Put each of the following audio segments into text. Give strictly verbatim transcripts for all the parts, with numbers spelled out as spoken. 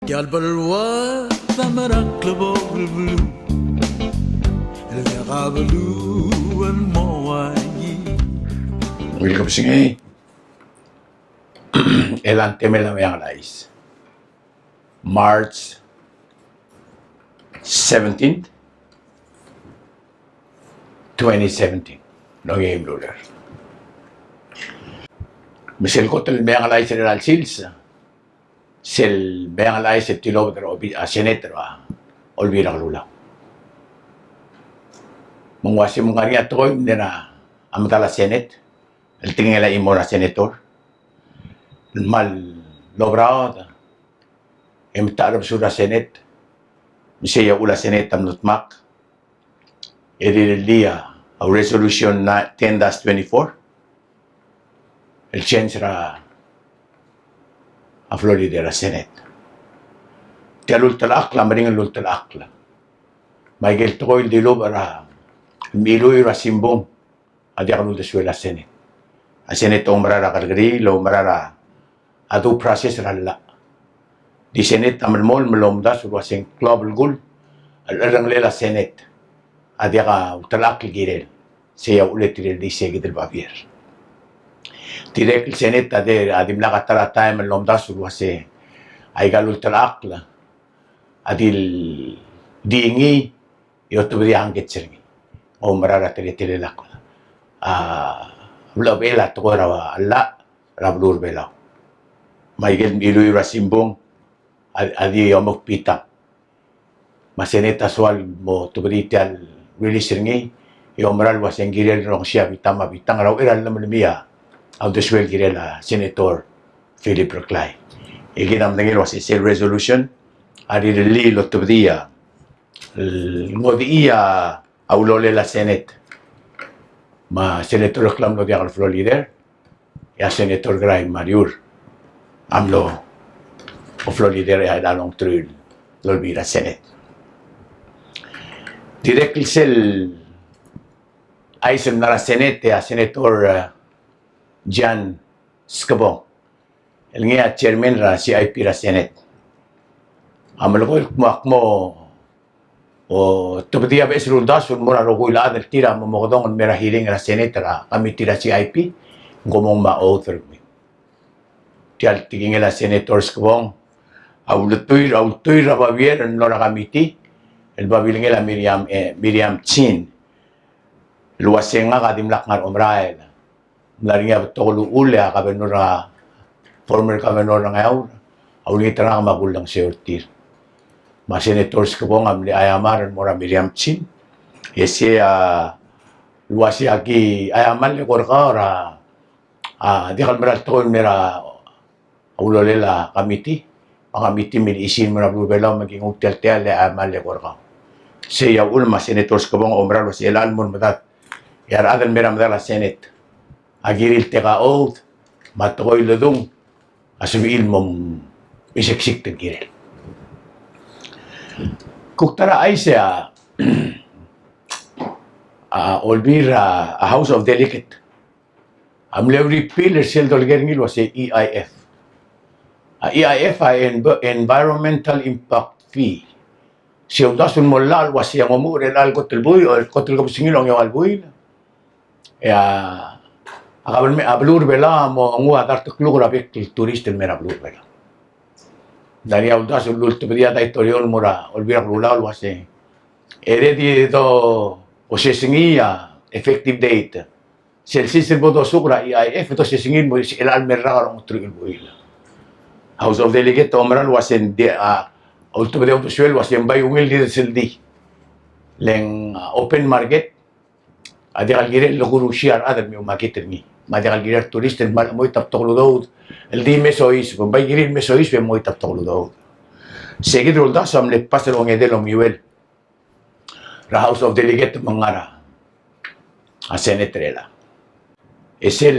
Ia el beluu a mera el klebokel el beluu, el diak a beluu el mo uaisei. Welcome singei. El a temel a Meang el Chais. March seventeenth, twenty seventeen. Ng ongei el ureor. Me sel kot el Meang el Chais er a elecha el sils, sel Meang el Chais el tilobed er a obi-, a, Senate er a Olbiil er a Kelulau. Me ng uaisei me ng ngar er ngii a tekoi el mla er a medal a Senate, el tekingel a chimo er a senator, el kmal oberaod e metacherbesul er a Senate, me sei a uchul a Senate a mlo dmak e rirellii a resolution ten dash twenty-four, el change er a floor leader er a Senate. Tia el ultelechakl a meringel el ultelechakl. Me aike el tekoi el dilubech er a, el mecheleuiu er a simbung, a diak el uldesuel a Senate. A Senate a oumera er a kerrekeriil, oumera er a due process er a llach. Di Senate a melemolem el omdasu el uasei ng klou a belkul el cherrengelel a Senate a diak a ultelechakl el kirel. Sei a uchul e tirellii sei kid el babier. Dirrek el Senate a di, a dimlak a ta er a taem el omdasu el uasei aika el ultelechakl a di, di ngii e otobedii a hangkets er ngii. Oumera er a teletelel a, a, blechebechel a tekoi er a llach er a beluu er a Belau. Me aike el mecheleuiu er a simbung a, a di omekbitang. Me a Senate a soal el mo otobedii tia el release er ngii, e oumera el uasei ng kirel el rongesii a bitang me a bitang er a uchei er a llemelemii a uldesuel kirel a Senator Philip Reklai. E kid a medengei el uasei sel resolution a rirellii el otobedii a el ngodechii a ulolel a Senate. Me a Senator Reklai a mlo diak el floor leader, e a Senator Kerai Mariur a mlo floor leader er a ongeteruich el Olbiil er a Senate. Dirrek el sel chais el mla er a Senate, e a Senator, eh, Jan Skebong el ngii a chairman er a C I P er a Senate a melekoi el kmo, kmo otobedii a beches el uldasu el mo er a rokui el chad el tir a mo mokedong el mei er a hearing er a Senate er a committee er a C I P, ng mo mong me a oath er kemiu. Tia el tekingel a Senator Skebong a ultuil, a ultuil er a babier el mlo er a committee el babilngel a Miriam, eh, Miriam Chin el uasei ngak a dimlak ngar er a omerael. Ng mla er ngii a betok el uchul e a governor, a former governor er a Ngeaur a ulengit er ngak me a kulengeseu er tir. Me a Senator Skebong a mle aiamar el mo er a Miriam Chin. E sei a, el uasei aki aiamar el eko er kau er a, a, diak el mera el tekoi el mei er a ulolel a committee, me a committee a milechesii el mo er a beluu er a Belau me ki nguu tia el techall e aiamar el eko er kau. Sei a uchul me a Senator Skebong a oumera el uasei chelecha el mo er medad e a rechad el mei er a medal a Senate a kirir el take a oath me a tekoi el ledung a sebechir el mo meseksikd el kirel. Kuk ta er a chais e a, a Olbiil er a, a House of Delegate a mle repeal er sel dolekoi er ngii el uasei E I F. A E I F a env-, Environmental Impact Fee. Se uldasu el mo llach el uasei ng omuchel er chelecha el kot el buil, el kot el kebesengil a ongeua el buil, e a, a kabelme-, a beluu er a Belau a mo nguu a dart el kluk er a bek el tourist el mei er a beluu er a Belau. Ng di a uldasu el ultebedii a daitorio el mo er a Olbiil er a Kelulau el uasei, e di do osesengii a effective date. Sel sils el bo dosuk er a E I F e dosesengii el mo er chelecha el mei el rak er a ongeteruich el buil. House of Delegate a oumera el uasei ng di a ultebedii a uldesuel el uasei ng bai ungil di sel di. Le ng, a, open market a diak el kirel el kurusia a rechad el me oumakit er ngii. Me a diak el kirel a tourist el kmal chemoit a betok el udoud el di me soiseb, me bai kirir el me soiseb e chemoit a betok el udoud. Sei kid el uldasu a mle pass er a ongedei el omenguiu er a House of Delegate me ng ngar er a Senate er chelechang. E sel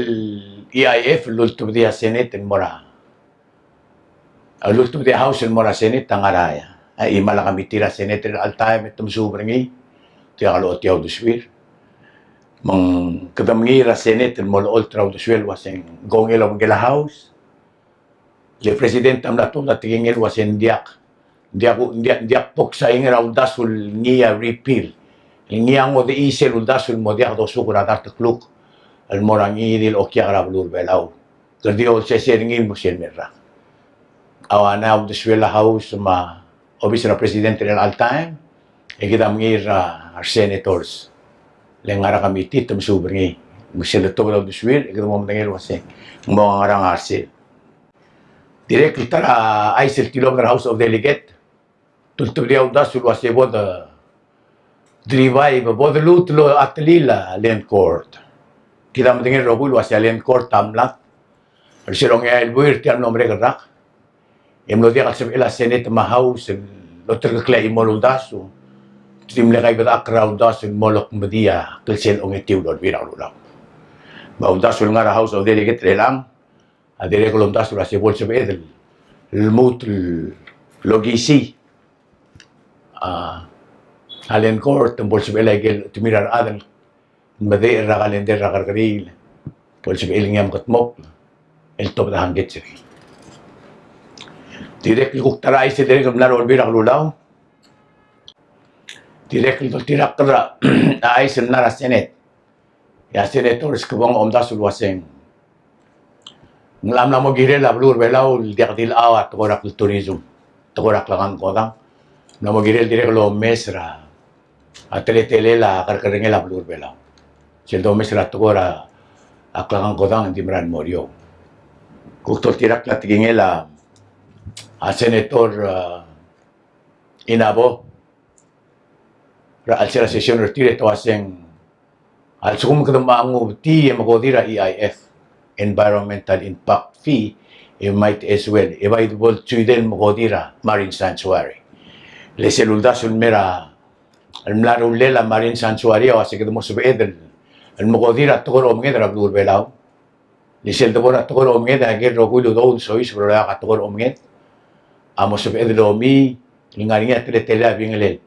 E I F el ultebedii a Senate el mo er a, el ultebedii a House el mo er a Senate a ngar er a, a chimal a committee er a Senate er chelecha el taem e te mesuub er ngii, tia el ochotii a uldesuir. Me ng kede mengiil er a Senate el mo olecholt er a uldesuel el uasei ng kongei el obengkel a House. Le President a mla tuobed a tekingel el uasei ng diak Ng diak, ng diak, ng diak bo ksaing er a uldasu el ngii a repeal. El ngii a ngodechii sel uldasu el mo diak dosuk er a dart el kluk el mo er a ngii di el okiak er a beluu er a Belau. Kede di olsesei er ngii el mo sel mei el rak. A ua ngera a uldesuel a House me a obis er a President er chelecha el taem, e kid a mengiil er a resenators. Le ngar er a committee te mesuub er ngii. Me sel tobed a uldesuir, e kede mo medengei el uasei ng mo ngerang a sel. Dirrek el ta er a chais el tilobed er a House of Delegate, te ultebedii a uldasu el uasei bo de, de revive, bo de luut el otelil a Land Court. Kid a medengei el rokui el uasei a Land Court a mlad er sel ongeai el buil er tia el mlo merek el rak. E mlo diak el sebechel a Senate me a House el oterekeklii a chimo el uldasu. Te di mle kaibedechakl er a uldasu el mo lomedii a klsel ongetiu el Olbiil er a Kelulau. Me a uldasu el ngar er a House of Delegate er chelechang a dirrek el omdasu el uasei bo lsebeched el lmuut el okisii a, a Land Court, me bo lsebechel a ikel chetemir a rechad el medechel er a calendar er a kerrekeriil, bo lsebechel ngii a mekedmokl el tobed a hangkets er ngii. Dirrek el kuk ta er a chais el dirrek el mla er a Olbiil er a Kelulau, dirrek el doltirakl er a chais el mla er a Senate. E a Senator Skebong a omdasu el uaseng, ng mla mo kirel a beluu er a Belau el diak di lechau a tekoi er a tourism, tekoi er a klekangkodang. Ng mla mo kirel dirrek el omes er a teletelel a kerrekerengel a beluu er a Belau. Sel domes er a tekoi er a klekangkodang e ng di mera el mo er eou. Kuk doltirakl a tekingel a, a Senator, a, Inabo er a chelsel a session er tir e te uaseng, a lsekum kede mo ngubetii e mekodir a E I F, Environmental Impact Fee, e might as well, e bai de bo lsuidel mekodir a Marine Sanctuary. Le sel uldasu el mei er a, el mla rullel a Marine Sanctuary a uasei kede mo sebeched el, el mekodir a tekoi er a omenged er a beluu er a Belau. Le sel debo er a tekoi er a omenged, a ikel rokui el udoud el soiseb er a tekoi er a omenged a mo sebeched el omii el ngar er ngii a teletelel a bingelel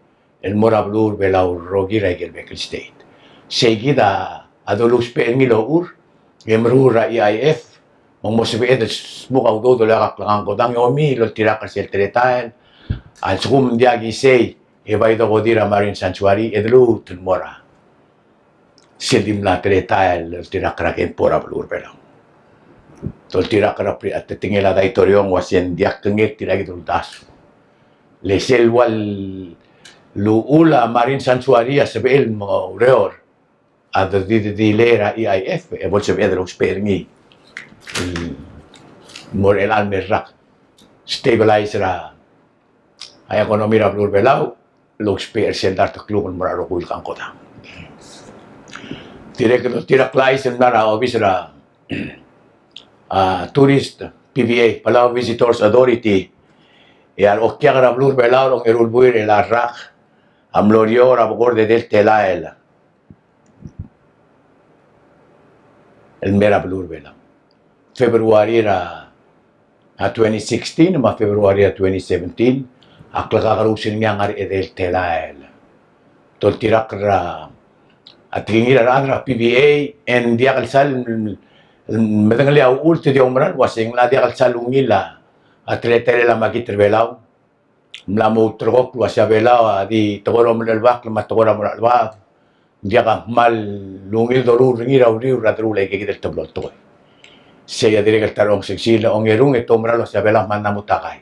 el mo er a beluu er a Belau el rokir a ikel bek el state. Sei kid a dolusbech er ngii el ochur e meruul er a E I F me ng mo sebeched el smuk a udoud el oeak a klekangkodang e omii el oltirakl er sel teletael a lsekum ng diak isei e bai dokodir a Marine Sanctuary e de luut el mo er a sel di mla teletael el oltirakl er a kempo er a beluu er a Belau. Te oltirakl er a pri-, a tekingel a Daitoriong el uasei ng diak kengei tirka el uldasu. Le sel ua luchul a Marine Sanctuary a sebechel el mo oureor a di, di, di, di le er a E I F, e bo lsebeched el ousbech er ngii el mo er chelecha el mei el rak. Stabilize er a a economy er a beluu er a Belau, el ousbech er sel dart el kluk el mo er a rokui el kangkodang. Dirrek el doltirakl a chais el mla er a obis er a, a, Tourist, P V A, Palau Visitors Authority, e a lokiak er a beluu er a Belau er a ongeru el buil er chelecha el rak a mlo er eou er a bekord edei el telael el mei er a beluu er a Belau. February er a, a, twenty sixteen, me a February er a twenty seventeen, a klekakerous er ngii a ngar er a edei el telael. Te oltirakl er a, a tekingir a rechad er a P V A, e ng diak el sal, mm, medengelii a uchul, te di oumera el uasei ng mla diak el sal ungil a, a teletelel a makit er a Belau. Ng mla mo ulterekokl el uasei a Belau a di tekoi er a omelechelbakl me a tekoi er a mo er a chelebacheb. Ng diak a kmal ungil doruul er ngii er a uriul er a deruul a ikakid el teblo el tekoi. Sei a dirrek el ta er a ongesengsir, ongerung e te oumera el uasei a Belau a kmal mla mo takai.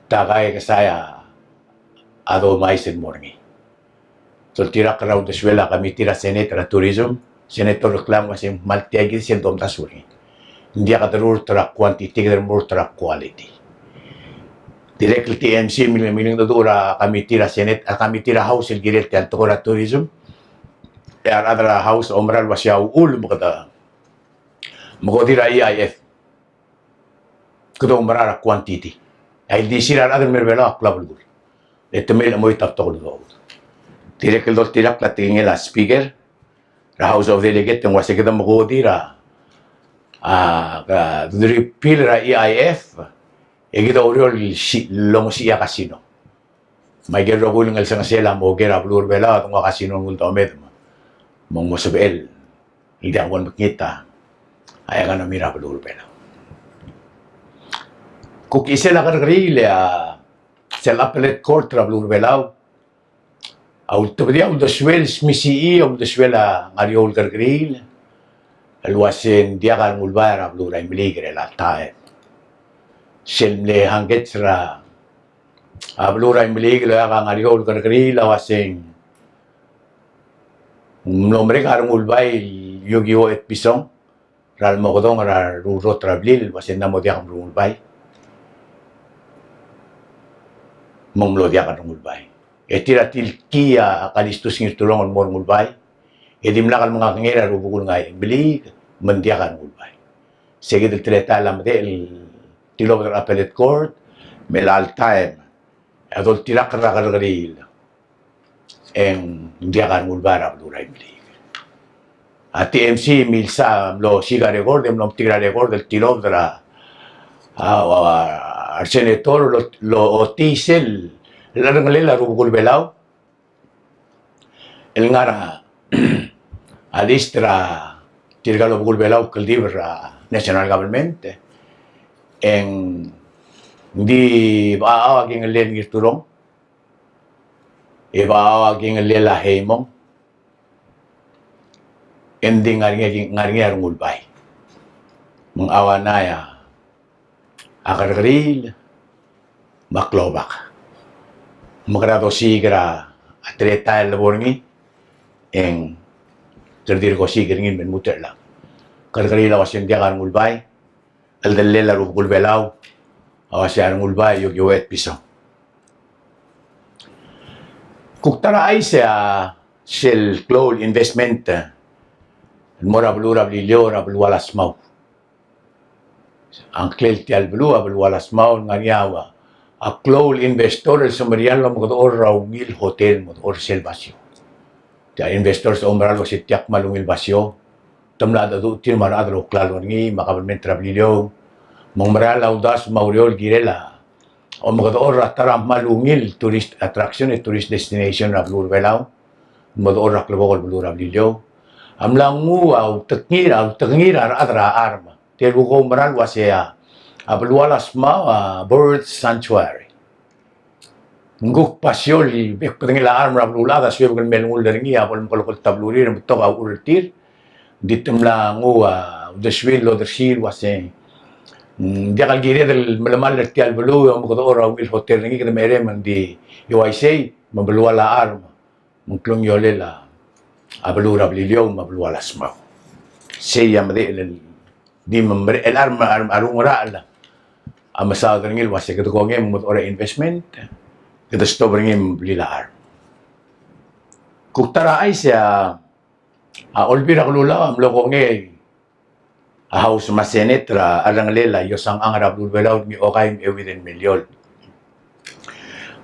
Takai e kesai a domais el mo er ngii. Te oltirakl er a uldesuel a committee er a Senate er a tourism, Senator Reklai a uasei ng kmal tia kid sel domdasu er ngii. Ng diak derurt er a quantity, kede remurt er a quality. Dirrek el T M C, mil-, milengedecheduch er a committee er a Senate, a committee er a House el kirel tia el tekoi er a tourism, e a rechad er a House a oumera el uasei a uchul me kede mekodir a E I F. Kede oumera er a quantity. A ildisir a rechad el mei er a Belau a klou a belkul. E te mei el chemoit a betok el udoud. Dirrek el doltirakl a tekingel a Speaker er a House of Delegate e ng uasei kede mekodir a, a, a, repeal er a E I F, e kede oureor el si-, el longesii a casino. Me a ikel rokui el ngelsengesel a mo oker a beluu er a Belau a dengua casino el nguu el domed me ng mo sebechel el diak bo lemekngit a economy er a beluu er a Belau. Kuk chisel a kerrekeriil e a, sel appellate court er a beluu er a Belau a ultebedii a uldesuel, smisichii a uldesuel a Ngariou el Kerrekeriil el uase ng diak a Rengulbai er a beluu er a Imeliik er chelecha el taem. Sel mle hangkets er a beluu er a Imeliik el oeak a Ngariou el Kerrekeriil a uase ng mlo merek a Rengulbai el Yukio Etpison er a lemokedong er a rurrot er a blil el uase ng mo diak a Rengulbai, me ng mlo diak a Rengulbai. E tir a tilkii a Kalistus Ngirturong el mo Rengulbai, e dimlak el mengakengei er a rubekul ngii a Imeliik me ng diak a Rengulbai. Se kid el teletael a medechel el tilobed er a appellate court, me chelecha el taem a doltirakl er a Kerrekeriil e ng diak a Rengulbai er a beluu er a Imeliik. A TMC a milsa mlo siik a record, e mlo metik er a record el tilobed er a, a, a, a senator el, el ochotii sel cherrengelel a rubekul Belau el ngar er a list er tirka el obekul Belau el kldibel er a national government, e ng di bechachau a kingellel a Ngirturong, e bechachau a kingellel a Heimong, e ng di ngar er ngii, ngar er ngii a Rengulbai. Me ng chauanai a Kerrekeriil me a klobak. Me kede dosiik er a teletael el bo er ngii, e ng kede dirk osiik er ngii el me lmuut er chelechang. Kerrekeriil a uase ng diak a Rengulbai, cheldellel a rubekul Belau a uase a Rengulbai a Yukio Etpison. Kuk ta er a chais e a sel klou el investment el mo er a beluu er a Beliliou er a Belualasmau. A ngklel tia el beluu a Belualasmau, ng ngar er ngii a klou el investor el semeriar el omekedechor er a ungil hotel, omekedechor er sel basio. Tia el investor a oumera el uase tia kmal ungil basio, te mla decheduch tir me a rechad el ouklalo er ngii, me a kabelment er a Beliliou, me ng mera el uldasu me a ureor el kirel a omekedechor er a ta er a kmal ungil tourist attraction e tourist destination er a beluu er a Belau, omekedechor er a klebokel beluu er a Beliliou. A mla nguu a ultekngir, a ultekngir a rechad er a charm. Tia el kuk oumera el uase a Belualasmau a bird sanctuary. Ng kuk basio el bek el bedengel a charm er a beluulechad a suebek el me olengull er ngii a bo lemekolokl a belurir me betok a uchul er tir. Ng di te mla nguu a uldesuir el odersii el uase ng diak el kired el melemall er tia el beluu e omekedechor er a ungil hotel er ngii, kede mereng me ng di uaisei me a belual a charm me ng klungiolel a beluu er a Beliliou me a Belualasmau. Sei a medechel el di me merek el charm, charm, a rungurachel a mesaod er ngii el uase kede kongei me ng mo er a investment, kede stop er ngii me blil a charm. Kuk ta er a chais e a Olbiil er a Kelulau a mlo kongei a House me a Senate er a cherrengelel a iosang chang er a beluu er a Belau el ngii a okai me a euid el miliol.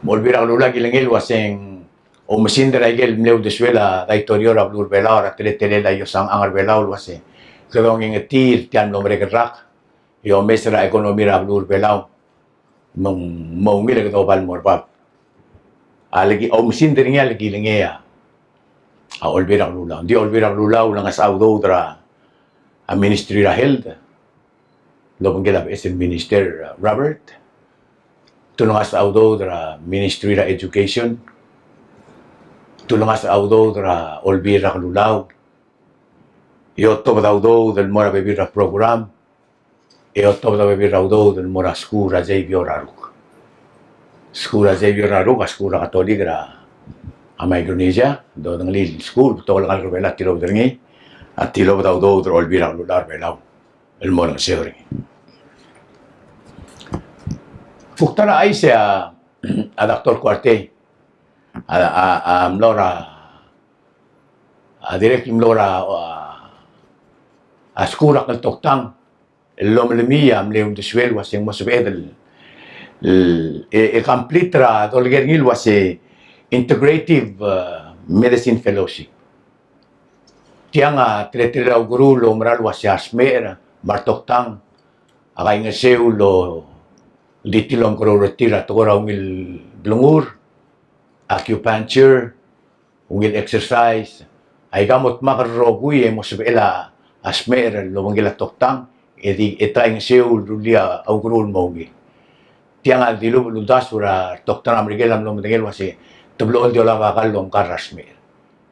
Me a Olbiil er a Kelulau a kilengei el uase ng oumesingd er a ikel mle uldesuel a daitorio er a beluu er a Belau er a teletelel a iosang chang er a Belau el uase kede ongengetir tia el mlo merek el rak e omes er a ekonomi er a beluu er a Belau me ng mo ungil e kede oba el mo er bab. A leki, oumesingd er ngii a lekilengei a Olbiil er a Kelulau. Ng di Olbiil er a Kelulau a ulengasech a udoud er a Ministry er a Health el obengkel a beches el Minister, uh, Robert. Te ulengasech a udoud er a Ministry er a Education. Te ulengasech a udoud er a Olbiil er a Kelulau. E otobed a udoud el mo er a bebil er a program. E otobed a bebil er a udoud el mo er a skuul er a Xavier Aruk. Skuul er a Xavier Aruk a skuul er a Katolik er a Micronesia, dodengelii el skuul, betok el ngalek er a Belau a tilobed er ngii, a tilobed a udoud er a Olbiil er a Kelulau er a Belau el mo olengeseu er ngii. Kuk ta er a chais e a, a Doctor Kuartei a, a, a mlo er a, a dirrek el mlo er a, a skuul er a kltoktang el lomelemii a mle uldesuel el uase ng mo sebeched el, el, e, e complete er a dolekoi er ngii el uase Integrative, uh, Medicine Fellowship. Tiang a teletelel a ukeruul el oumera el uase a smecher me a retoktang a kaingeseu el di tir el omekeroul er tir a tekoi er a ungil blengur, acupuncture, ungil exercise, aika mo dmak el rokui e mo sebechel a smecher el obengkel a toktang, e di, e te kaingeseu el rullii a ukeruul el mo ungil. tiang a dilubech el uldasu er a Doctor Amerikel a mlo medengei el uase te blechoel di olab a kall el omkar er a smecher.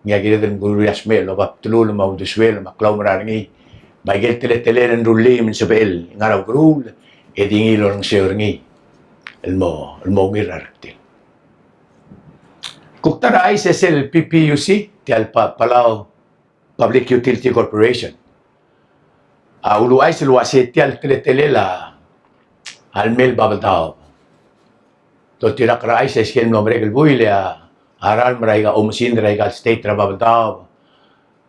Ngii a kired el mkuruul er a smecher el oba bdelul me a uldesuel me a klaumerang er ngii. Me aike el teletelel el rullii me ng sebechel ngar er a ukeruul e di ngii el olengeseu er ngii el mo, el mo ungil er a rektel. Kuk ta er a chais e sel P P U C, tia el Pa-, Palau Public Utility Corporation a uluuchais el uase tia el teletelel a lemei el Babeldaob. Doltirakl er a chais e sel mlo merek el buil e a ralm er aika oumesingd er aika el state er a Babeldaob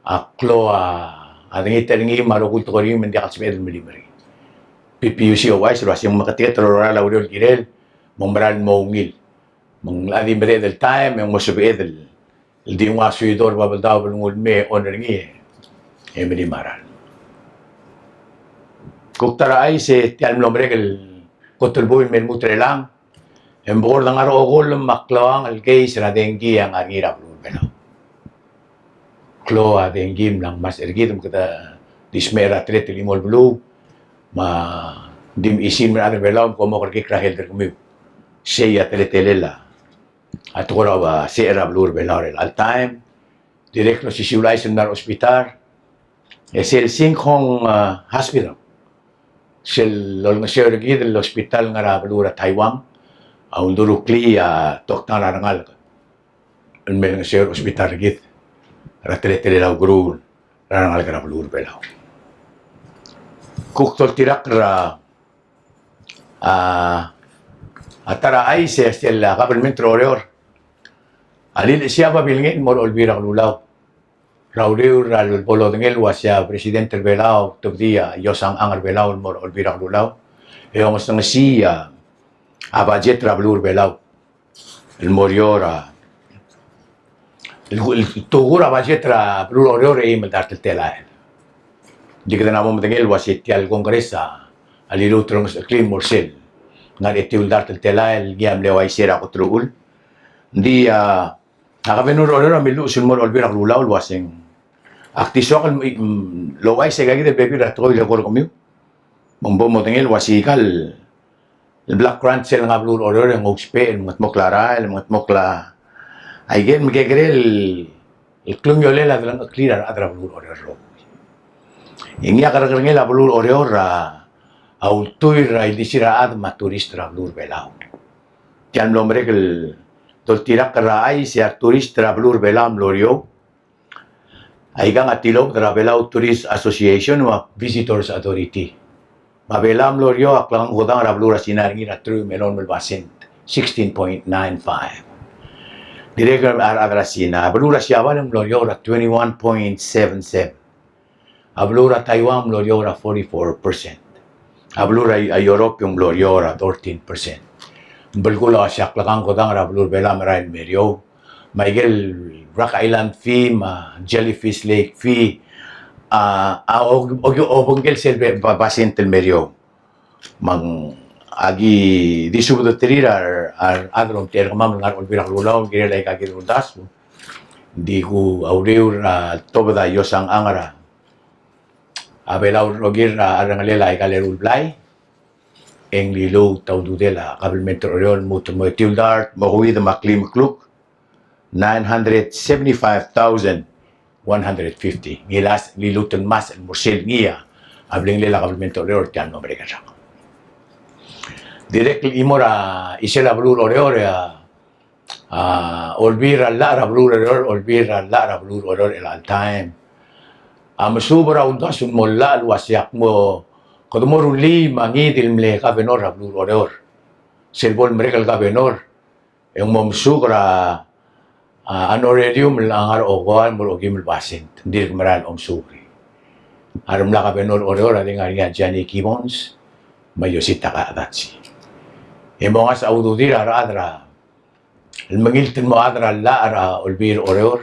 a klou a dengit er ngii me a rokui el tekoi er ngii me ng diak el sebeched el melim er ngii. P P U C a ouchais el uase ng meketeket el lorael a ureor el kirel me ng merael el mo ungil. Me ng locha di mereched el taem e ng mo sebeched el di nguu a suido er a Babeldaob el nguu el mei e own er ngii e melim a ralm. Kuk ta er a chais e tia el mlo merek el kot el buil me lmuut er chelechang e ng bo kora ngar er a okolem a klou el case er a dengue a ngar er ngii er a beluu er a Belau. Klou a dengue a mla ngmasech er kid me kede di smecher er a teletelel el chimo el beluu me a di mechisii el me er a rechad er a Belau me kom okerekikl er a health er kemiu. Sei a teletelel a tekoi er a uaisei er a beluu er a Belau er chelecha el taem. Dirrek el osisiu el chais el mla er a hospital e sel Shin Kong, ah, Hospital, sel olengeseu er kid el hospital el ngar er a beluu er a Taiwan a uldureklii a toktang er a rengalek el me olengeseu er a hospital er kid er a teletelel a ukeruul er a rengalek er a beluu er a Belau. Kuk doltirakl er a, a, a ta er a chais e sel, a, government er a Oreor a lilechesii a babilngel el mo er a Olbiil er a Kelulau er a uriul er a lebo lodengei el uase a President er a Belau a tobedii a iosang er a Belau el mo er a Olbiil er a Kelulau e ongesengesii a, a budget er a beluu er a Belau el mo er eou er a, el, el, el tukur a budget er a beluu er a Oreor e eim el dart el telael. Ng di kede mo medengei el uase tia el Congress a, a liluut er a ongesecheklii el mo er sel ngar er a etiu el dart el telael, ngii a mle uaisei er a kot el uchul. Ng di a, a governor er a Oreor a milluches el mo er a Olbiil er a Kelulau el uaseng, ak di soak el, mm, louchais aika kid el bebil er a tekoi el eko er kemiu. Me ng bo modengei el uase aika el el block grant sel ngar er a beluu er a Oreor e ng ousbech el mengedmokl a rael, el mengedmokl a, aike el mekekerei el klungiolel a delengcheklir a rechad er a beluu er a Oreor el rokui. E ngii a kerrekerngel a beluu er a Oreor a ultuil er a ildisir a chad me a turist er a beluu er a Belau. Tia el mlo merek el doltirakl er a chais e a turist er a beluu er a Belau a mlo er eou. Aikang a tilobed er a Belau Tourist Association me a Visitors Authority. Me a Belau a mlo er eou a klekangkodang er a beluu er a Sina er ngii er a teruich me a elolem el basent, sixteen point nine five. Dirrek el a rechad er a Sina, a beluu er a Siabal a mlo er eou er a twenty-one point seven seven. A beluu er a Taiwan a mlo er eou er a forty-four percent. A beluu er a, a Europe a mlo er eou er a thirteen percent. Ng belkul a uase a klekangkodang er a beluu er a Belau a merael el me er eou. Me aike el Rock Island fee, me a Jellyfish Lake fee, a, a, o, o, obengkel sel be, ba, basent el me er eou. Me ng, aki di subedeterir a, a, a rechad el omtechei er kemam el ngar er a Olbiil er a Kelulau, el kirel aika kid el uldasu. Di kuk a uriul er a tobed a iosang er a a Belau el rokir a cherrengelel aika el eru el blai, e ng liluut a ududel a kabelment er a Oreor el lmuut el mo etiu el dart, mo kouid me a klimekluk, nine hundred seventy-five thousand one hundred fifty. Ngii el liluut el ngmasech el mo er sel ngii a blingelel a kabelment er a Oreor er tia el mlo merek el rak. Dirrek el chimo er a chisel a beluu er a Oreor, e a A, Olbiil er a Llach er a beluu er a Oreor, Olbiil er a Llach er a beluu er a Oreor er chelecha el taem a mesuub er a uldasu el mo llach el uase ak mo, kede mo rullii me a ngii di el mle governor er a beluu er a Oreor. Sel bo lemerek el governor e ng mo mesuk er a, a, honorarium el ngar er a okoua el mo er a okeim el basent, ng dirk merael el omesuk er ngii. A remla governor er a Oreor a di ngar er ngii a Johnny Gibbons me a Yositaka Adachi. E mo ngasech a ududir a rechad er a el mengilt el mo chad er a llach er a Olbiil er a Oreor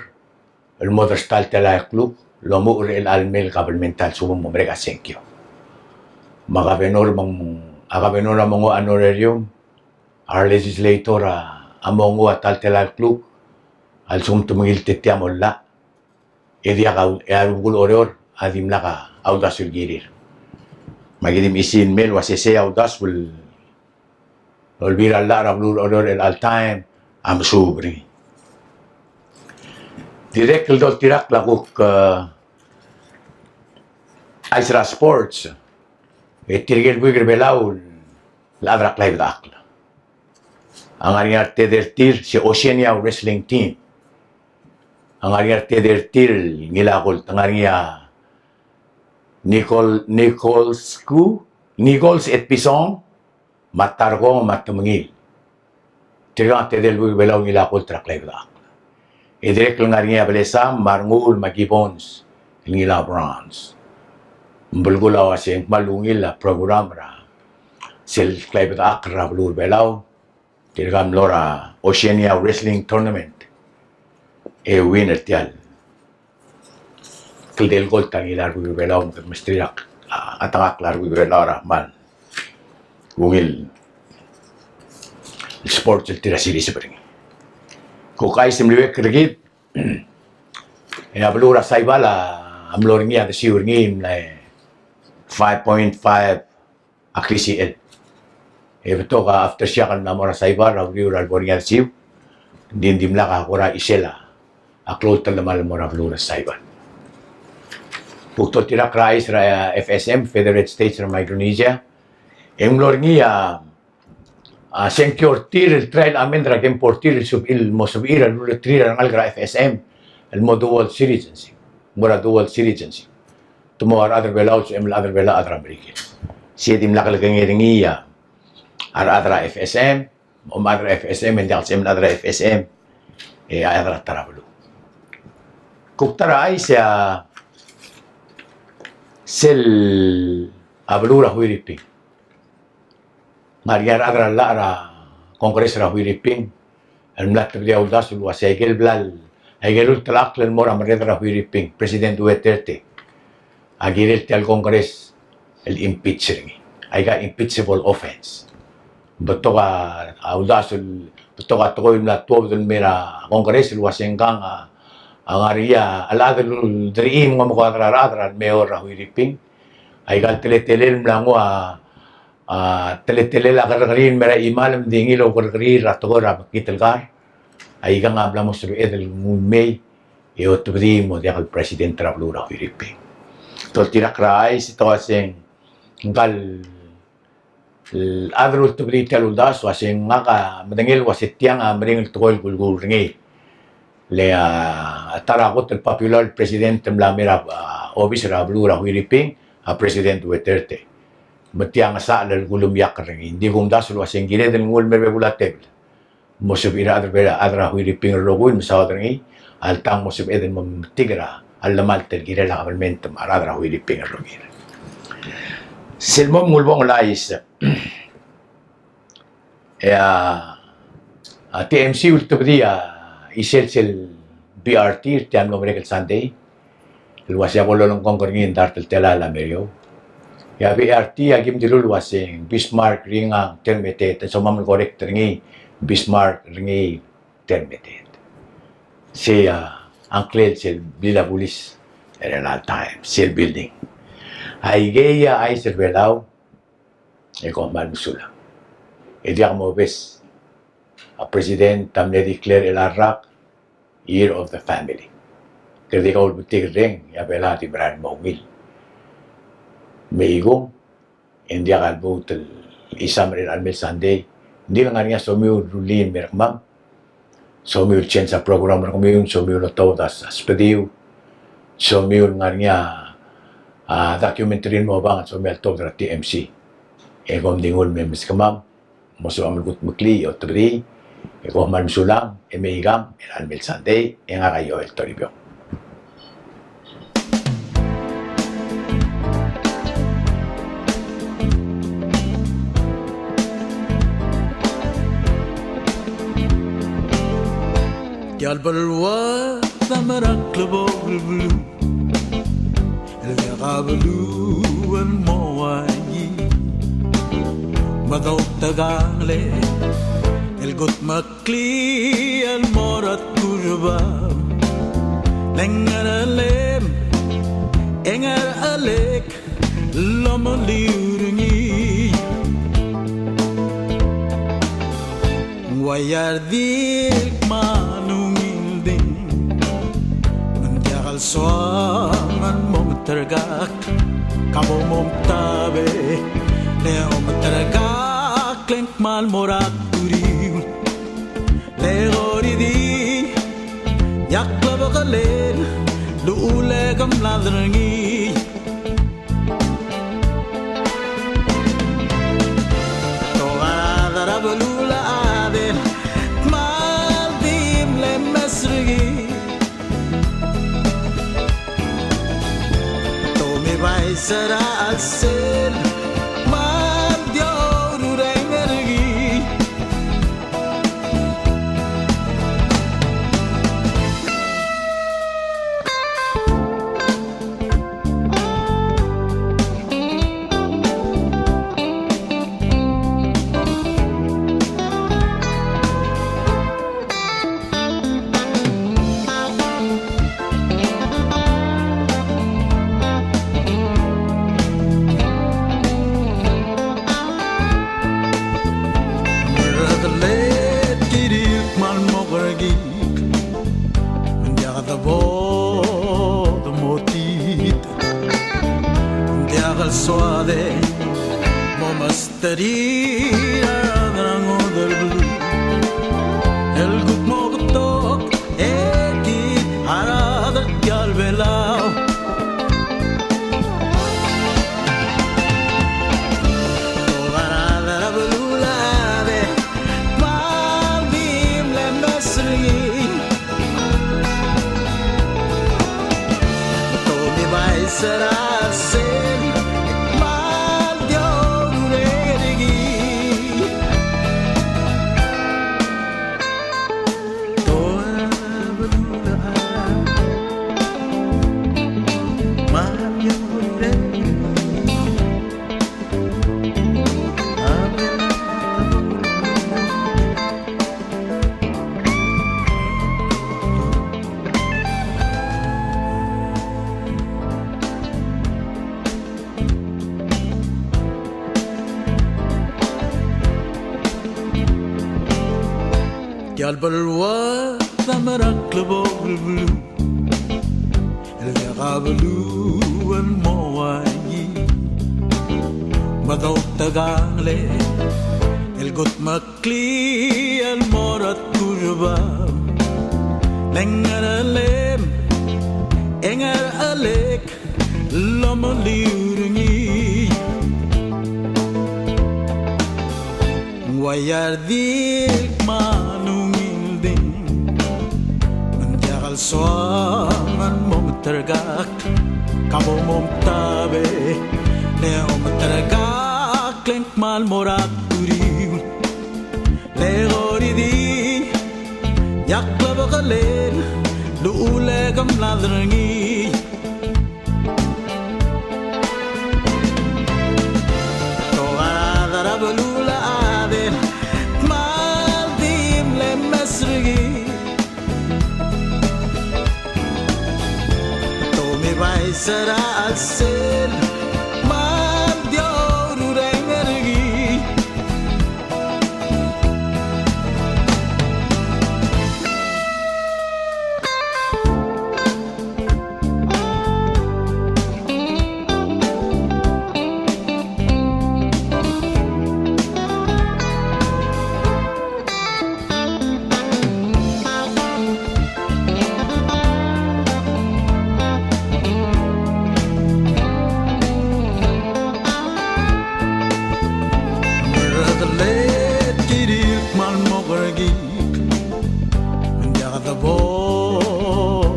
el mo er a ta el telael el kluk el omuchel er chelecha el mei el kabelment a lsekum ng mo merek a sengkio. Me a governor me ng, a governor a mo nguu a honorarium, a legislator a, a mo nguu a ta el telael el kluk a lsekum te mengilt er tia el mo llach. E diak a, e a rubekul Oreor a dimlak a uldasu el kirir. Me aki di mechisii el mei el uase sei a uldasu el Olbiil er a llach er a beluu er a Oreor er chelecha el taem a mesuub er ngii. Dirrek el doltirakl a kuk, eh, chais er a sports, e tirke el buik er a Belau el chad er a klaibedechakl a ngar er ngii a retede er tir, se Oceania Wrestling Team a ngar er ngii a retede er tir el ngilai a gold, a ngar er ngii a Nicole, Nichols Ku, Nichols Etpison, me a Tarkong me a Temengil. Tirka a tedei el buik er a Belau el ngilai a gold er a klaibedechakl. E dirrek el ngar er ngii a Belesam me a Renguul me a Gibbons el ngilai a bronze. Ng belkul a uasei ng kmal ungil a program er a sel klaibedechakl er a beluu er a Belau. Tirka a mlo er a Oceania Wrestling Tournament e winner er tia el kldei el gold a ngilai a rubekul er a Belau, me kede mesterir a, a, a chetengakl a rubekul er a Belau er a kmal ungil sports el tir a siliseb er ngii. Kuk chais el mliuekl er kid, e a beluu er a Saibal a mlo er ngii a desiu er ngii el mla five point five a klisichel. E betok a aftershock el mla mo er a Saibal er a uriul er a lebo er ngii a desiu. Ng di, ng dimlak a kora chisel a klou el telemall el mo er a beluu er a Saibal. Kuk doltirakl er a chais er a, a, F S M, Federated States er a Micronesia. E ng mlo er ngii a, a, sengkio er tir el trial amend er a game four er tir el sub-, el mo sebechir a luleterir a rengalek er a F S M el mo dual citizenship. Mo er a dual citizenship. Te mo a rechad er a Belau el sebechem el chad er a Belau, chad er a Merikel. Sei a dimlak lekengei er ngii a rechad er a F S M, me a chad er a F S M, e ng diak el sebechem el chad er a F S M, e a chad er a ta er a beluu. Kuk ta er a chais a sel a beluu er a Huiriping. Ng ngar er ngii a rechad er a llach er a Congress er a Huiriping el mla tebedii a uldasu el uasei a ikel bla, a ikel ultelechakl el mo er a merreder er a Huiriping, President Duterte, a kirel tia el Congress el impeach er ngii. Aika impeachable offense. Betok a, a uldasu el, betok a tekoi el mla tuobed el mei er a Congress el uasei ngkang a, a ngar er ngii a chad el ulderchii me ng omekoad er a rechad er a mayor er a Huiriping. Aika el teletelel el mla nguu a a, teletelel a kerrekeriil el mei er a chimal, me ng di ngii el oukerrekeriil er a tekoi er a mekngit el kar. Aikang a bla mo sebeched el nguu el mei e otebedii el mo diak el president er a beluu er a Huiriping. Doltirakl er a chais e te uasei ngka el chad el ultebedii tia el uldasu, uasei ngak a medengei el uasei tiang a meringel tekoi el kulekul er ngii. Le a ta er a kot el popular el president el mla mei er a, a, obis er a beluu er a Huiriping a President Duterte. Me tia a ngesachel el kulemiakl er ngii. Ng di kumdasu el uasei ng kired el nguu el mei er a bebul a tebel. Mo sebechir a chad er a, chad er a Huiriping el rokui el mesaod er ngii, alta ng mo sebeched el mo metik er a llemalt el kirel a kabelment me a rechad er a Huiriping el rokir. Sel mo ulebongel a chais. E a, a T M C a ultebedii a chisel sel B R T er tia el mlo merek el Sunday el uasei a bo lolengkong er ngii e ng dart el telael a meriou. E a B R T a kim dilu el uasei Bismarck Ringang Termeteet, e soam el correct er ngii, Bismarck Ringang Termeteet. Sei a ngklel sel blil a bulis er chelecha el taem, sel building. Aikei a chais er Belau, e kom kmal mesulang. E diak mobes. A president a mle declare er chelecha el rak Year of the Family. Kede kau el betik el reng, e a Belau a di merael el mo ungil. Me ikung, e ng diak a lmuut el chisam er chelecha el mei el Sunday. Ng di le ngar er ngii a somiu el rullii el mei er kemam. Somiu el change a program er kemiu, somiu el otobed a sbediu, somiu el ngar er ngii a, a, documentary el mo obang, somiu el otobed er a T M C. E kom di nguu el me meskemam, mo sebecham el kutmeklii e otebedii, e kom kmal mesulang, e me ikang, er chelecha el mei el Sunday, e ngak a Joel Toribiong. Tia el beluad a mera el klebokel beluu, el diak a beluu el mo uaii. Me a doutekangel el kutmek klii el mo er a turbam, le ngerchelem, e ngerchelek el omeliu er ngii. Ua ia di el kmal ungil di, me ng diak el soam el mo meterkakl, ka bo momtab e le ometerkakl e ng kmal mo er a turiul. Le kora di, ia klebekelel, luchul e ke mlad er ngii. Te okarad er a beluulechad el kmal di mle mes er ngii. Te omibais er a chelsel, kmal di oureor er ngii. Ng diak de bo de motit, ng diak el soad e mo mesterir a rechad er a ngodech el beluu el kuk mo betok e kid a rechad er tia el Belau. Te okarad er a beluulechad el kmal di mle mes er ngii. Te omibais er a chelsel, kmal di oureor er ngii. Tia el beluad a mera el klebokel beluu el diak a beluu el mo uaii. Me doutekangel el kudmeklii el mo er a tkurebab, le ngerchelem e ngerchelek el omeliu er ngii. Ng ua ia di el kmal ungil di, me ng diak el soam el mo meterkakl, ka bo momtab e le ometerkakl e ng kmal mo er a turiul. Le kora di, ia klebekelel, luchul e ke mlad er ngii. Te okarad er a beluulechad el kmal di mle mes er ngii. Te omibais er a chelsel, kmal di oureor er ngii. Ng diak de bo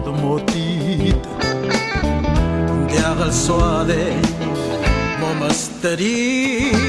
de motit, ng diak el soad e mo mesterir